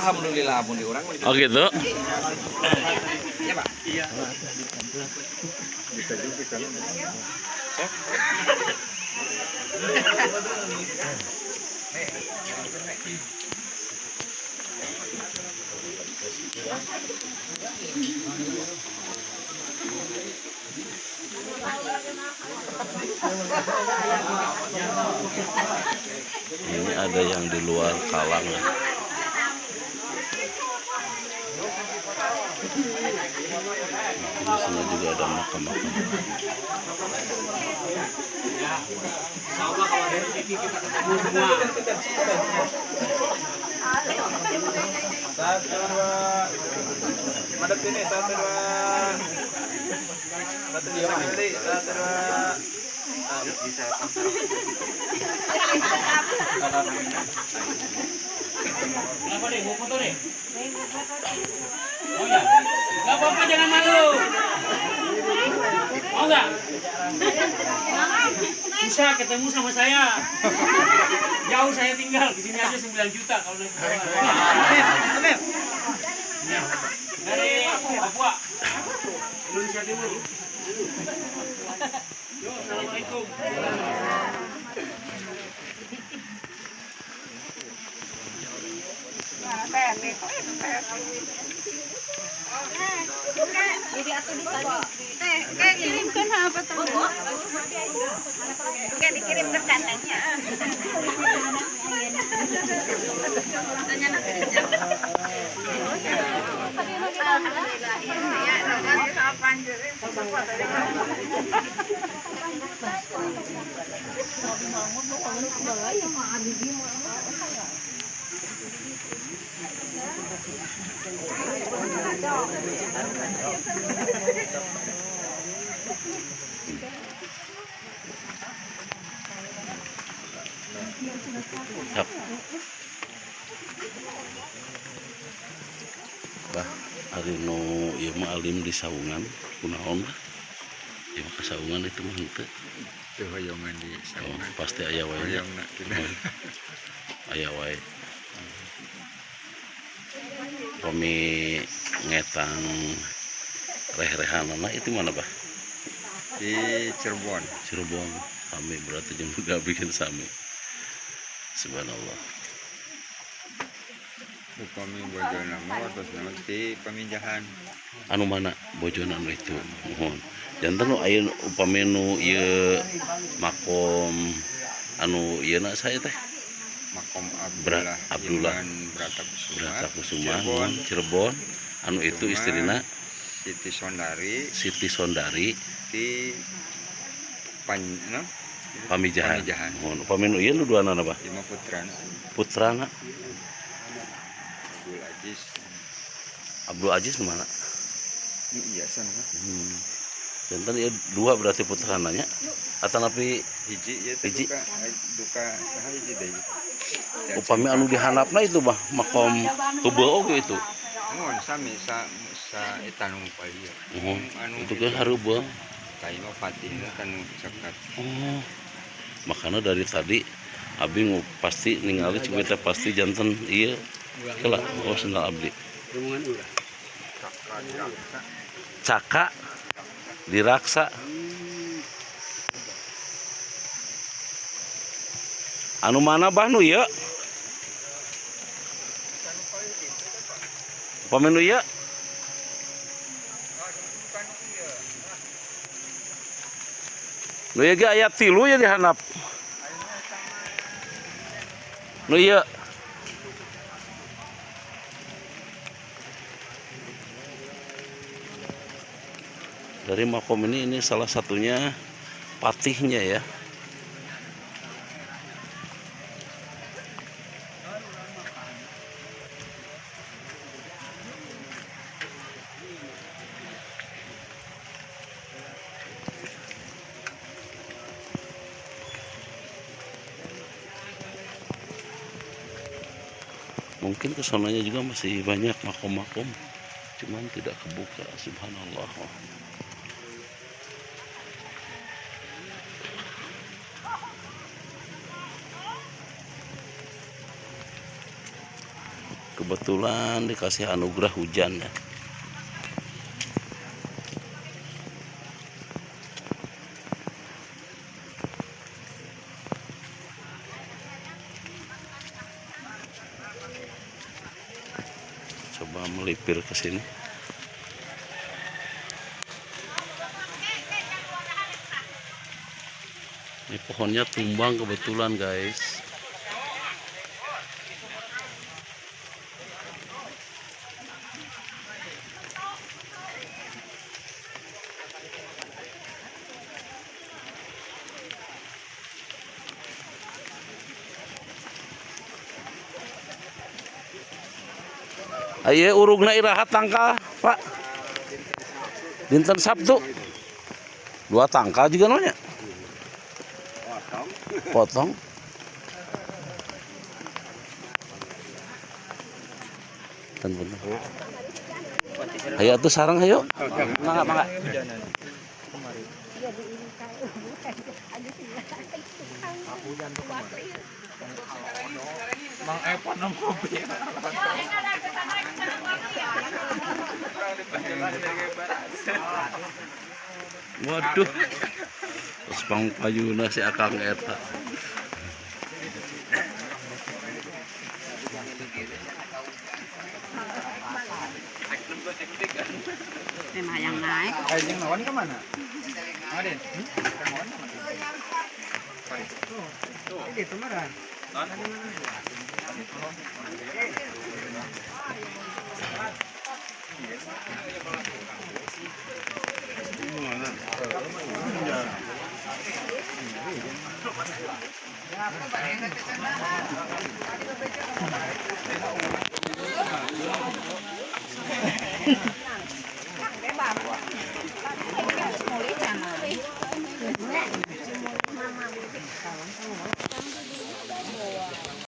Alhamdulillah pun di urang. Oh gitu. Ya, Pak. Iya. Bisa juga kan. Ini ada yang di luar kalang ya. Di sini juga ada makam-makam. Insyaallah kalau ada rezeki kita ketemu semua. Satu dua. Madep sini, satu dua. Satu dua, satu dua. Kenapa deh? Mau foto deh? Oh ya? Gak apa-apa, jangan malu. Mau nggak? Bisa ketemu sama saya. Jauh saya tinggal, di sini aja 9 juta kalau naik pesawat. Dari Papua, Indonesia Timur. Yo, assalamualaikum. Kirimkan apa tuh? Oke, dikirim ke kandangnya. Yap. Bah, ari nu ieu mah alim di saungan, kunaon lah. Ieu mah kasaungan itu mah henteu. Teu hoyongan di Oh, saungan. pasti aya wae. Hoyongna kita. Aya wae. Pami ngetang reh-rehanana itu mana, Bah? Di Cirebon. Cirebon. Sami berarti jeung bikin sami. Subhanallah. Upami bojona mah wartosna ti Pamijahan. Anu mana bojona anu itu? Muhun. Janten nu aya upami nu ieu makom anu ieu na saya teh Makom Abdullah Abdullah. Iman Bratakusuma. Bratakusuma Cirebon. Cirebon. Anu itu Cuma istrina Siti Sondari Siti Sondari di Pan, no? Pamijahan. Pamijahan. Muhun. Upami nu ieu nu duanana, Bah? Lima putrana. Putrana Abdul Aziz. Abdul Aziz nu mana? Nu iya sana. Janten ieu dua berarti putrananya. Atanapi Hiji ya teh Hiji. duka duka saha hiji deui. Upami anu dihandapna itu bah makom heubeul oge itu. Mohon sami sa sa eta nu palih. Muhun. Anu Itu kan hareubeul. Kai mah patihna kan cakat. Oh. Makanya dari tadi abi pasti ningali cuma teh pasti janten ieu kela oh sendal abdi. Rombongan urang. Caka diraksa. Anu mana bah nu ieu? Upami nu ieu? Nu ieu ge aya tilu ya di handap. Nu ieu. Dari makom ini salah satunya patihnya ya. Mungkin kesonanya juga masih banyak makom-makom, cuman tidak kebuka. Subhanallah. Kebetulan dikasih anugerah hujan ya. Coba melipir ke sini. Ini pohonnya tumbang kebetulan, guys. Ayo urugna iraha tangkal, Pak. Dinten Sabtu. Dua tangkal juga namanya. Potong. Punten, punten. Ayo atuh sareng ayo. Mangga, mangga. Mang Epon nang kopi. Waduh. Terus pang payuna si Akang eta. Memang yang naik. Anjing nawan ke mana? Aden. Nawan ke mana? Itu marah.